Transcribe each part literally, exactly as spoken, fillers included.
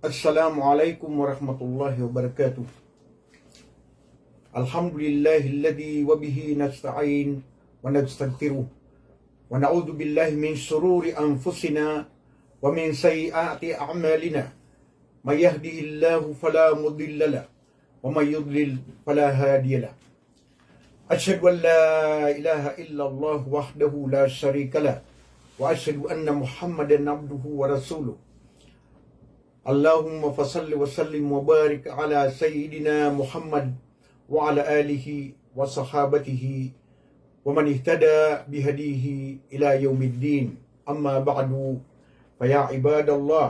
السلام عليكم ورحمة الله وبركاته. الحمد لله الذي وبه نستعين ونستغفره ونعوذ بالله من شرور أنفسنا ومن سيئات أعمالنا. من يهده الله فلا مضل له ومن يضلل فلا هادي له. أشهد أن لا إله إلا الله وحده لا شريك له وأشهد أن محمدا عبده ورسوله. اللهم فصل وسلم وبارك على سيدنا محمد وعلى آله وصحابته ومن اهتدى بهديه إلى يوم الدين. أما بعد، فيا عباد الله،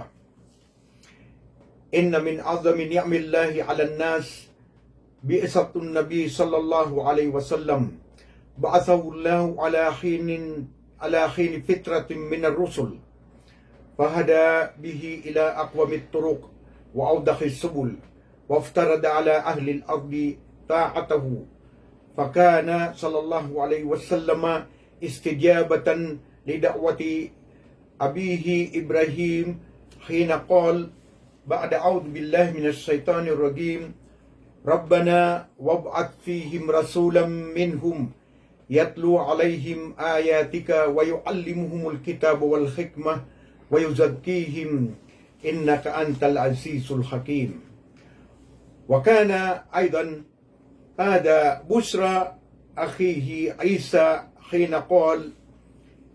إن من أعظم نعم الله على الناس بعثة النبي صلى الله عليه وسلم، بعثه الله على حين، على حين فترة من الرسل، فهدى به إلى أقوم الطرق وأوضح السبل، وافترض على أهل الأرض طاعته، فكان صلى الله عليه وسلم استجابة لدعوة أبيه إبراهيم حين قال بعد أعوذ بالله من الشيطان الرجيم، ربنا وابعث فيهم رسولا منهم يتلو عليهم آياتك ويعلمهم الكتاب والحكمة ويزكيهم إنك أنت العزيز الحكيم. وكان أيضا هذا بشرى أخيه عيسى حين قال،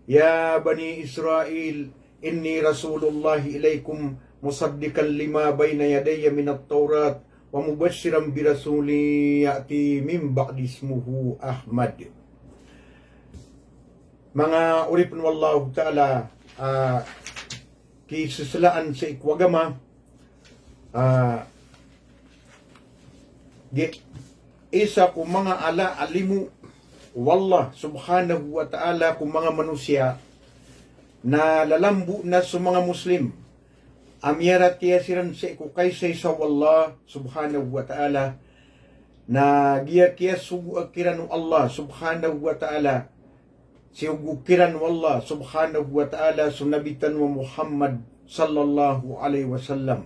يا بني إسرائيل إني رسول الله إليكم مصدقا لما بين يدي من التوراة ومبشرا برسول يأتي من بعدي اسمه أحمد. Manga oripn o Allahu Ta'ala, ah, kiseselaan sii ko agama, ah, gi-, isa ko manga ala a limo o Allah subhanahu wa ta'ala ko manga manosiya na lalambo na so manga Muslim a miyaratiyaya siran sii ko kaisaisa o Allah subhanahu wa ta'ala, na giya kiyasogoa kiran o Allah subhanahu wa ta'ala, siyogo kiran o Allah subhanahu wa ta'ala so Nabi tano a Muhammad sallallahu alaihi wasallam.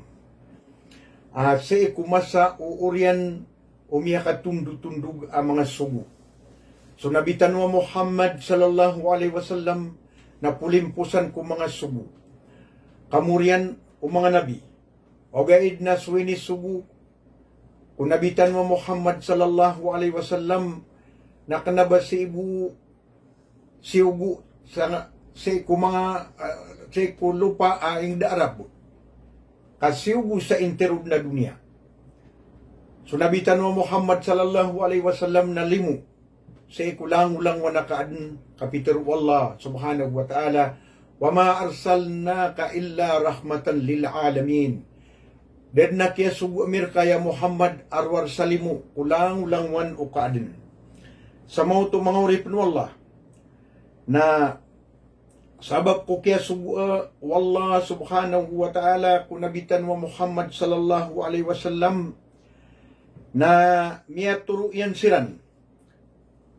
A sii ko masa o oriyan o miyakatondotondog a manga sogo. So Nabi tano a Muhammad sallallahu alaihi wasallam na polimposan ko manga sogo. Kamoriyan o manga nabi. Ogaid na so inisogo ko Nabi tano a Muhammad sallallahu alaihi wasallam na kna ba sii bo siyogo sa nga-, sii ko manga, ah, sii ko lopa a ingd a Arab. Ka siyogo sa intiro dn a doniya. So Nabi tano a Muhammad sallallahu alaihi wasallam na limo sii ko langolangon a kaadn, ka pitharo o Allah subhanahu wa ta'ala, wa ma arsalnaka illa rahmatan lil alamin. Da dn a kiyasogo ami rka ya Muhammad a rowar sa limo ko langolangon o kaadn. Sa maoto manga oripn o Allah, na sabap ko kiyasogoa o Allah subhanahu wa ta'ala ko Nabi tano a Muhammad sallallahu alaihi wasallam na miyatoro iyan siran,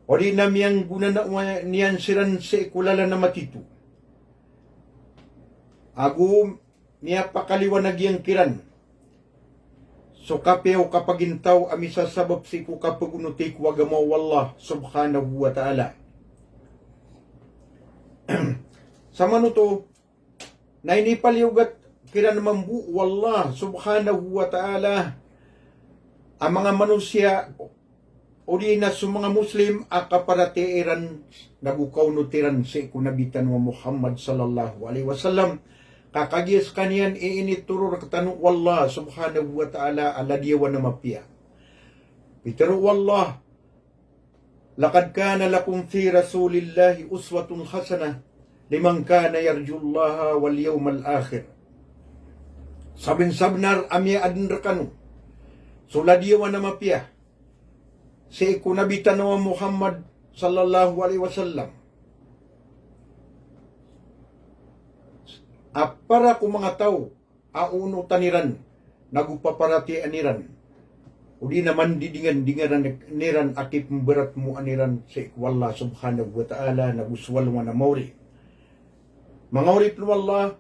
odi na miyanggonanao niyan siran sii ko lalan a matito. Ago miyapakaliwanag iyan kiran so kapiya o kapagintaw a misasabap sii ko kapagonoti ko agama o Allah subhanahu wa ta'ala. Sa maoto, na inipaliyogat kiran mambo o Allah subhanahu wa ta'ala a manga manosiya, odi na so manga Muslim a kaparatiyaya iran nago kaonoti ran sii ko Nabi tano a Muhammad sallallahu alaihi wasallam, ka kagiya skaniyan i initoro rktano o Allah subhanahu wa ta'ala a ladiyawan a mapiya. Pitharo o Allah, laqad kana lakum fi Rasulillahi uswatun hasanah liman kana yarjullaha wal yawmal akhir. Sabnsabnar a miyaadn rkano so ladiyawan a mapiya sii ko Nabi tano a Muhammad sallallahu alaihi wasallam a para ko manga taw a onotan iran nago paparatiyayaan iran, odi na mandidingandingaran iran a kipmbaratmoan iran sii ko Allah subhanahu wa ta'ala nago so alongan a maori. Manga oripn o Allah,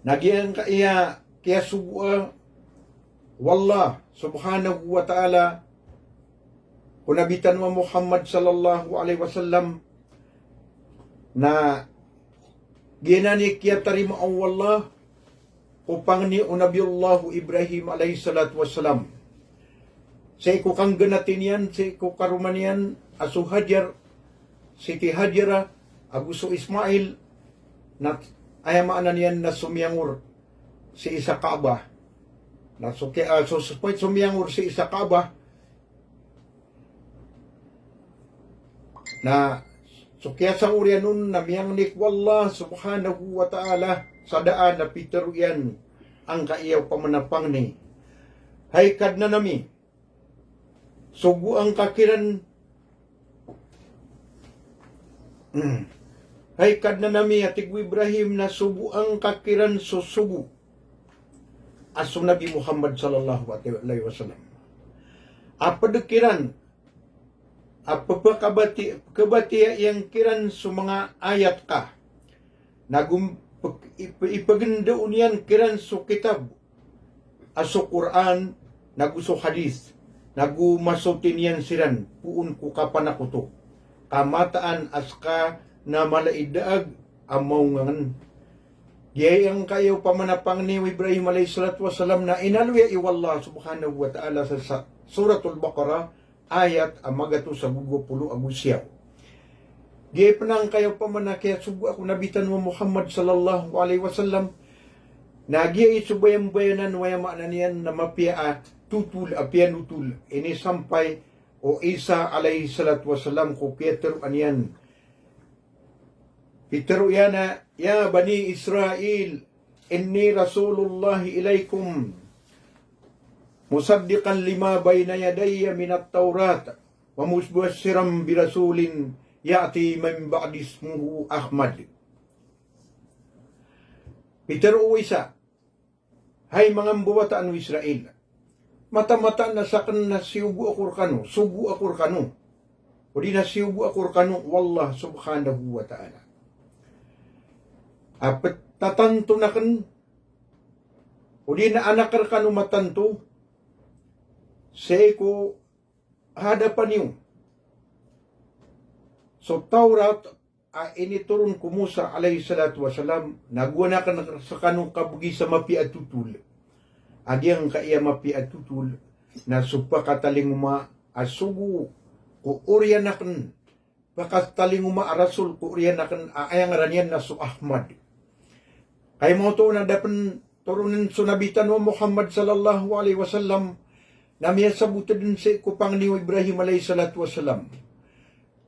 Na giyangkaya kiyasogoa o Allah subhanahu wa ta'ala ko Nabi tano a Muhammad sallallahu alaihi wasallam, na giyanan i kiyatarimaa o Allah ko pangni o Nabiyullah Ibrahim alayhis salatu wassalam. Sii ko kangganati niyan, sii ko karoma niyan a so Hajar, Siti Hajara, ago so Ismail, na aya maana niyan na somiyangor sii sa Kaaba. Na so ki-, ah, so, so, somiyangor sii sa Kaaba, na so kiyasangor iyan on na miyangni ko Allah subhanahu wa ta'ala sa daan a pitero iyan angkaya opama na pangni. Hay Kadnan ami, sogoan ka kiran, hmm. Hay Kadnan ami, a tig o Ibrahim, na sogoan ka kiran so sogo a so Nabi Muhammad sallallahu alaihi wasallam. A ped kiran a pepakabati-, kabatiya iyan kiran so manga ayat ka. Nago pe-, ip-, ipegenda on iyan kiran so kitab a so Qur'an, nago so hadith, nago masoti niyan siran poon ko kapanakoto. Ka mataan a seka na mala i daag a maongangen. Giyangkaya opama na pangni o Ibrahim alayhis salatu wassalam na inaloya i o Allah subhanahu wa ta'ala sa, sa Suratul Baqarah, ayat a magatos ago dowa polo ago siyaw. Giyai pen angkaya opama na kiyasogoa ko Nabi tano a Muhammad sallallahu alaihi wasallam, na giyai so bayambayanan o aya maana niyan na mapiya a totol, a piyanotol, inisampay o Isa alayhis salatu wassalam ko kiyateroa niyan. Pitero iyan a, "Ya Bani Israil, inni Rasulullah ilaikum, musaddiqan lima baina yadayya minat Tawrat, wa mubashiran bi rasulin ya'ti min ba'di ismuhu Ahmad." Pitero o Isa, "Hay manga mbawataan o Israil, mataan-mataan a saken na siyogo ako rekano, sogo ako rekano, odi na siyogo ako rekano o Allah subhanahu wa ta'ala. A petatanton aken, odi na anak rekano matanto, sii ko hadapan iyo so Tawrat a initoron ko Musa alayhis salatu wassalam, na go aken rekano kabegi sa mapiya a totol. A giyangkaya mapiya a totol na so pakatalingoma a sogo ko oriyan aken, pakatalingoma a rasul ko oriyan aken a aya ngaran iyan na so Ahmad." Kay maoto na da pen toronen so Nabi tano a Muhammad sallallahu alaihi wasallam, na miyasabot den sii ko pangni o Ibrahim alayhis salatu wassalam.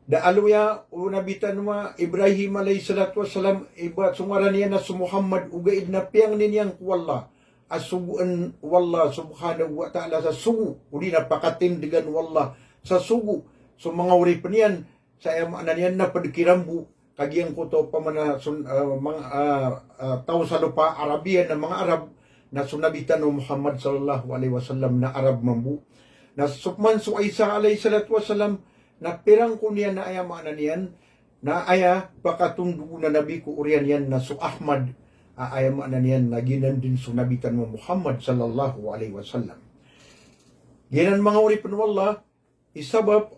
Da aloya o Nabi tano a Ibrahim alayhis salatu wassalam, iba so ngaran iyan na so Muhammad, ogaid na piyangni niyan ko Allah a sogoen o Allah subhanahu wa ta'ala sa sogo, odi na pakatindegan o Allah sa sogo so manga oripen iyan, sa aya maana niyan na ped kiran bo, ka giyangkoto opama na son-, ah, mang-, ah, ah, taw sa lopa Arabia na manga Arab, na so Nabi tano Muhammad sallallahu alaihi wasallam na Arab mambo. Na so peman so Isa alayhis salatu wassalam, na pirangko niyan a aya maana niyan, na aya pakatondogon a nabi ko oriyan iyan na so Ahmad, a aya maana niyan na giyanan den so Nabi tano Muhammad sallallahu alaihi wasallam. Giyanan manga oripen o Allah, i sabap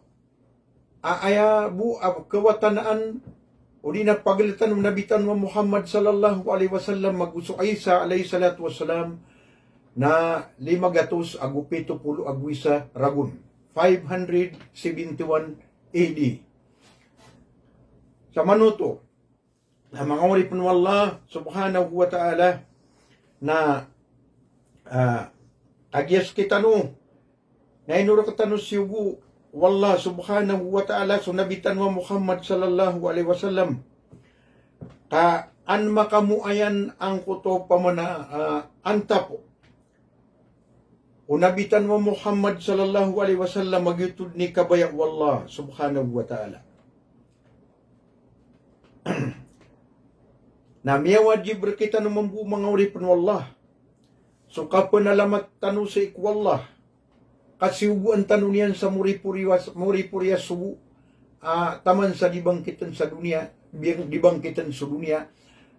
a aya bo a kawatanaan odi na pageletan o Nabi tano a Muhammad sallallahu alaihi wasallam ago so Isa alayhis salatu wassalam na lima gatos ago pito polo ago isa ragon, five hundred seventy-one A D. Sa manoto, na manga oripen o Allah subhanahu wa ta'ala, na, ah, kagiya sekitano na ino rektano siyogo o Allah subhanahu wa ta'ala so Nabi tano a Muhammad sallallahu alaihi wasallam, ka an makamoayan angkoto opama na, ah, antap o Nabi tano a Muhammad sallallahu alaihi wasallam a giyoto den i kabaya o Allah subhanahu wa ta'ala. Na miyawajib rekitano mambo manga oripen o Allah so kapenalamat tano sii ko Allah, ka siyogoan tano niyan sa moripori a, moripori a sogo, ah, taman sa di bangkiten sa doniya, di bangkiten so doniya,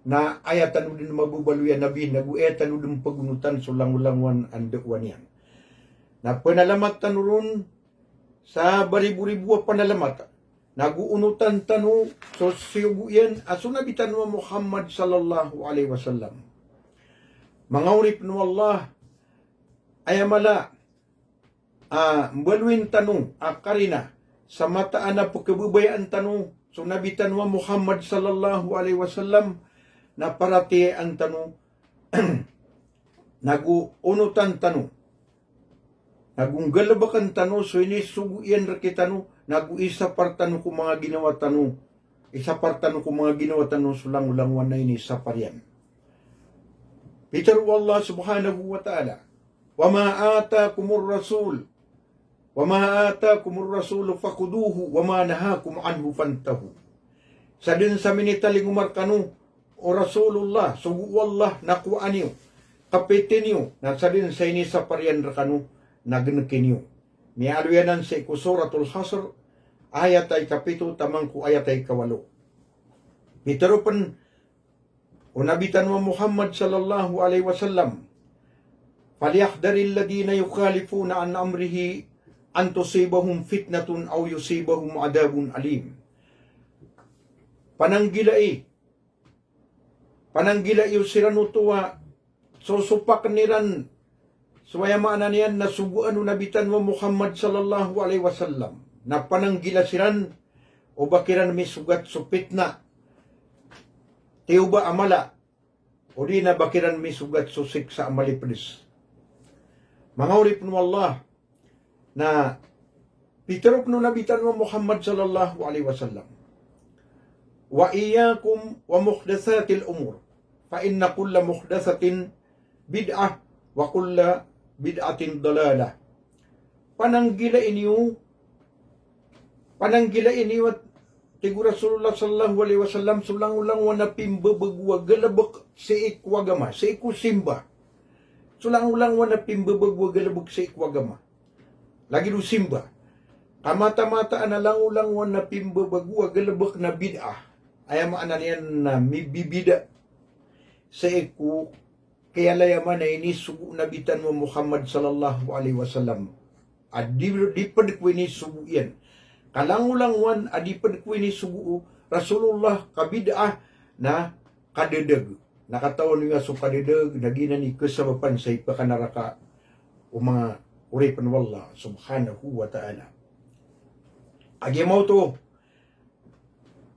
na aya tano dn mababaloy a nabi, nago aya tano dn pagonotan so langolangowan a ndaowan iyan. Na panalamat tano ron sa bariboribo a panalamat, nago onotan tano so siyogo iyan a so Nabi tano a Muhammad sallallahu alaihi wasallam. Manga oripn o Allah, aya mala a mbaloyin tano a karina sa mataan a pkhababayaan tano so Nabi tano a Muhammad sallallahu alaihi wasallam, na paratiyayaan tano, nago onotan tano, nago nggalbkn tano so inisogo iyan rktano, nago isapar tano ko manga ginawa tano, isapar tano ko manga ginawa tano so langolangowan a inisapar iyan. Pitharo o Allah subhanahu wa ta'ala, "Wa ma atakumur rasul, wa ma atakumur rasul fakhuduhu, wa ma nahakum anhu fantahu." Sadn sa minitalingoma rkano o Rasulullah, sogo o Allah, na kowaa niyo, kapiti niyo, na sadn sa inisapar iyan rkano, na gnki niyo. Miyaaloy anan sii ko Suratul Hasr, ayat a ikapito taman ko ayat a ikawalo. Pitharo pn o Nabi tano a Muhammad sallallahu alaihi wasallam, "Falyahdharil ladhina yukhalifuna an amrihi an tusibahum fitnatun aw yusibahum adhabun alim." Pananggilai, pananggilai o siran oto a sosopakn iran so, aya maana niyan na sogoan o Nabi tano a Muhammad sallallahu alaihi wasallam, na pananggila siran o ba kiran misogat so pitna, tiyoba a mala, odi na ba kiran misogat so siksa a malipds. Manga oripn o Allah, na pitharo pn o Nabi tano a Muhammad sallallahu alaihi wasallam, "Wa iyyakum wa muhdathatil umur, fa inna kulla muhdathatin bid'ah, wa kulla bid'atin dalalah." Pananggilai niyo, pananggilai niyo, tig o Rasulullah sallallahu alaihi wasallam, so langolangowan a pimbabago a galbk sii ko agama, sii ko simba. So langolangowan a pimbabago a galbk sii ko agama, lagid o simba. Ka matamataan a langolangowan a pimbabago a galbk na bid'ah. Aya maana niyan na mibibida sii ko kiyalayaman a inisogo o Nabi tano a Muhammad sallallahu alaihi wasallam. A di, di pd ko inisogo iyan. Ka langolangowan a di pd ko inisogo o Rasulullah ka bid'ah na kadadag. Na katawan iyo a so kadadag na giyanan i kasabapan sa ipakanaraka o manga oripn o Allah subhanahu wa ta'ala. Agiya maoto,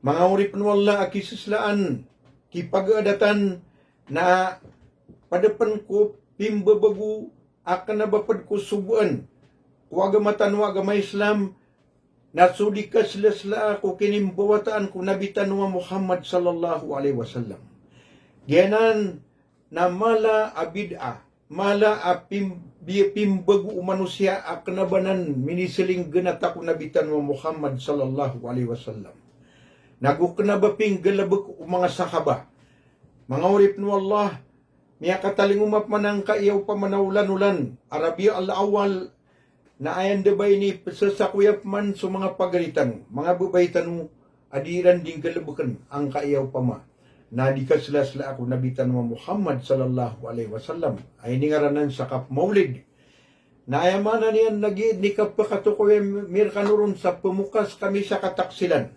manga oripn o Allah a kisislaan, kipagaadatan, na pd pn ko pimbabago a kna ba pd ko sogoan ko agama tano a agama Islam, na so di kaslaslaa ko kinimbawataan ko Nabi tano a Muhammad sallallahu alaihi wasallam. Giyanan na mala a bid'ah, mala a pim-, bi-, pimbago o manosiya a kna ba nan minislingganta ko Nabi tano a Muhammad sallallahu alaihi wasallam. Nago kna ba pinggalbk o manga sahaba. Manga oripn o Allah, miyakatalingoma pman angkaya opama na olan-olan a Rabiul Awwal, na aya nda ba inipsasakoya pman so manga pagari tano, manga babay tano, a di iran di nggalbkn angkaya opama na di kaslaslaa ko Nabi tano a Muhammad sallallahu alaihi wasallam a iningaran anan sa kapmawlid. Na aya maana niyan na giya dn i kapakatokawi ami rkano ron sa pmokas kami sa kataksilan.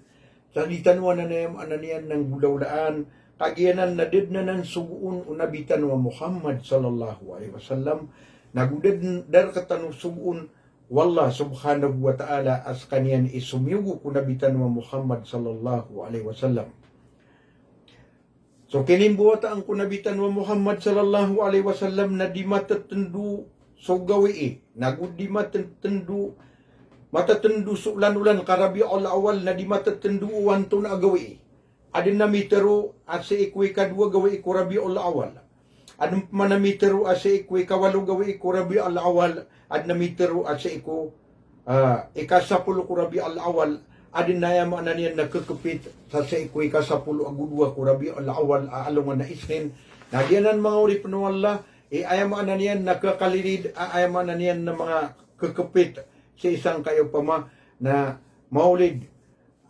Sa di tano anan, aya maana niyan na nggolawlaan, ka giyanan na da dn anan sogoon o Nabi tano a Muhammad sallallahu alaihi wasallam, nago da dn, da rktano sogoon o Allah subhanahu wa ta'ala a skaniyan i somiyogo ko Nabi tano a Muhammad sallallahu alaihi wasallam. So kinimbawataan ko Nabi tano a Muhammad sallallahu alaihi wasallam na di matatndo so gawii, nago di matatndo, matatndo so olan-olan ka Rabiul Awwal na di matatndo o antonaa a gawii. Adn a mitharo a sii ko ikadowa gawii ko Rabiul Awwal. Adn pman a mitharo a sii ko ikawalo gawii ko Rabiul Awwal. Adn a mitharo a sii ko, ah, ikasapolo ko Rabiul Awwal. Adn a aya maana niyan na kkpit sa sii ko ikasapolo ago dowa ko Rabiul Awwal a alongan a Isnin. Na giyanan manga oripn o Allah, i aya maana niyan na kkalirid, a aya maana niyan na manga kkpit sii sangkaya opama na mawlid,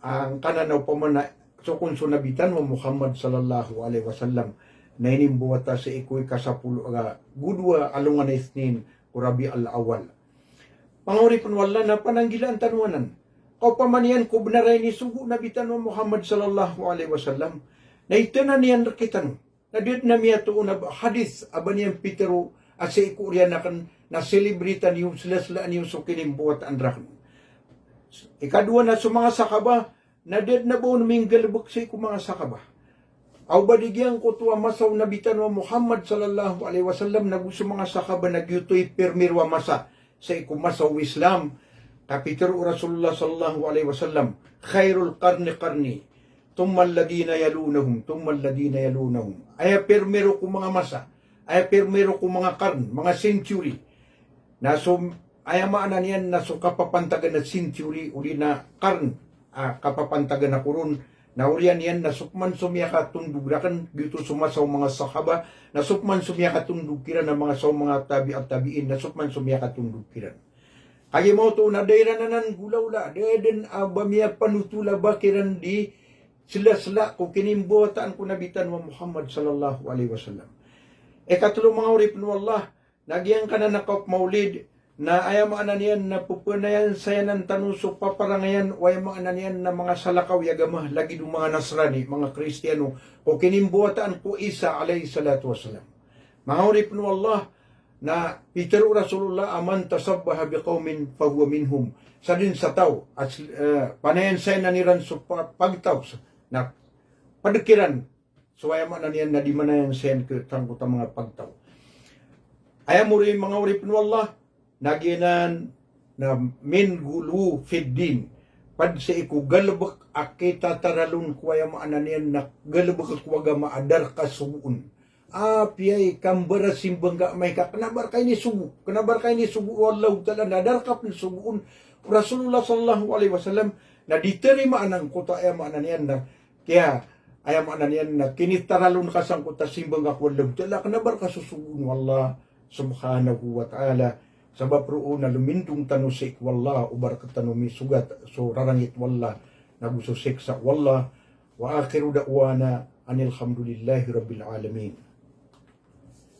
angkanan a opama na so kon so Nabi tano a Muhammad sallallahu alaihi wasallam na inimbawata sii ko ikasapolo a godowa a alongan a Ithnin ko Rabiul Awwal. Manga oripn o Allah, na pananggilaan tano anan. Ka opama niyan ko bnar a inisogo o Nabi tano a Muhammad sallallahu alaihi wasallam, na itanan iyan rkitano. Na da dn a miyatoon a hadith a ba niyan pitharo a sii ko oriyan akn na celebrate niyo, slaslaan iyo so kinimbawataan rakn. Ikadowa na so manga sahaba na da dn a ba on minggalbk sii ko manga sahaba. Aw ba di giyangkoto a masa o Nabi tano a Muhammad sallallahu alaihi wasallam na go so manga sahaba na giyoto i pirmiro a masa sii ko masa o Islam. Ka pitharo o Rasulullah sallallahu alaihi wasallam, "Khairul qarni qarni, thumma alladhina yalunahum, thumma alladhina yalunahum." Aya pirmiro ko manga masa, aya pirmiro ko manga qarn, manga century. Na so, aya maana niyan na so kapapantagan a century, odi na qarn, a kapapantagan a koron, na oriyan iyan na so pman so miyakatondog rakn, giyoto so masa o manga sahaba, na so pman so miyakatondog kiran a manga, so manga tabi'at tabi'in, na so pman so miyakatondog kiran. Kagiya maoto na da iran anan golawla, da dn a ba miyapanotol a ba kiran di slasla ko kinimbawataan ko Nabi tano a Muhammad sallallahu alaihi wasallam. Ikatlo, manga oripn o Allah, na giyangkanan a kaopmaulid, na aya maana niyan na pphanansayanan tano so paparangayan o aya maana niyan na manga salakaw i agama, lagid o manga Nasrani, manga Kristiyano, ko kinimbawataan ko Isa alayhis salatu wassalam. Manga oripn o Allah, na pitharo o Rasulullah a, "Man tashabbaha biqawmin fahuwa minhum." Sadn sa taw a, eh, panayansayanan iran so pa-, pagtaw, na pd kiran so, aya maana niyan na di mananayang sii ko sangkoto a manga pagtaw. Aya mori, manga oripn o Allah, na giyanan na min ghuluw fid din. Pd sii ko galbk a kitataralon ko, aya maana niyan na galbk ko agama a da rka sogoon. Apiya i kambara simbang ka amay ka, kna ba rka inisogo, kna ba rka inisogo o Allahu Ta'ala na da rka pn sogoon o Rasulullah sallallahu alaihi wasallam, na di tarimaan angkoto a, aya maana niyan na Kiya, aya maana niyan na kinitaralon ka sangkoto a simbang ka ko Allahu Ta'ala, kna ba rka sosogoon o Allah subhanahu wa ta'ala. Sabap roo na lomindong tano sii ko Allah, o ba rktano misogat so rarangit o Allah, nago so siksa o Allah. Wa akhiru da'wana anil hamdulillahi rabbil alamin.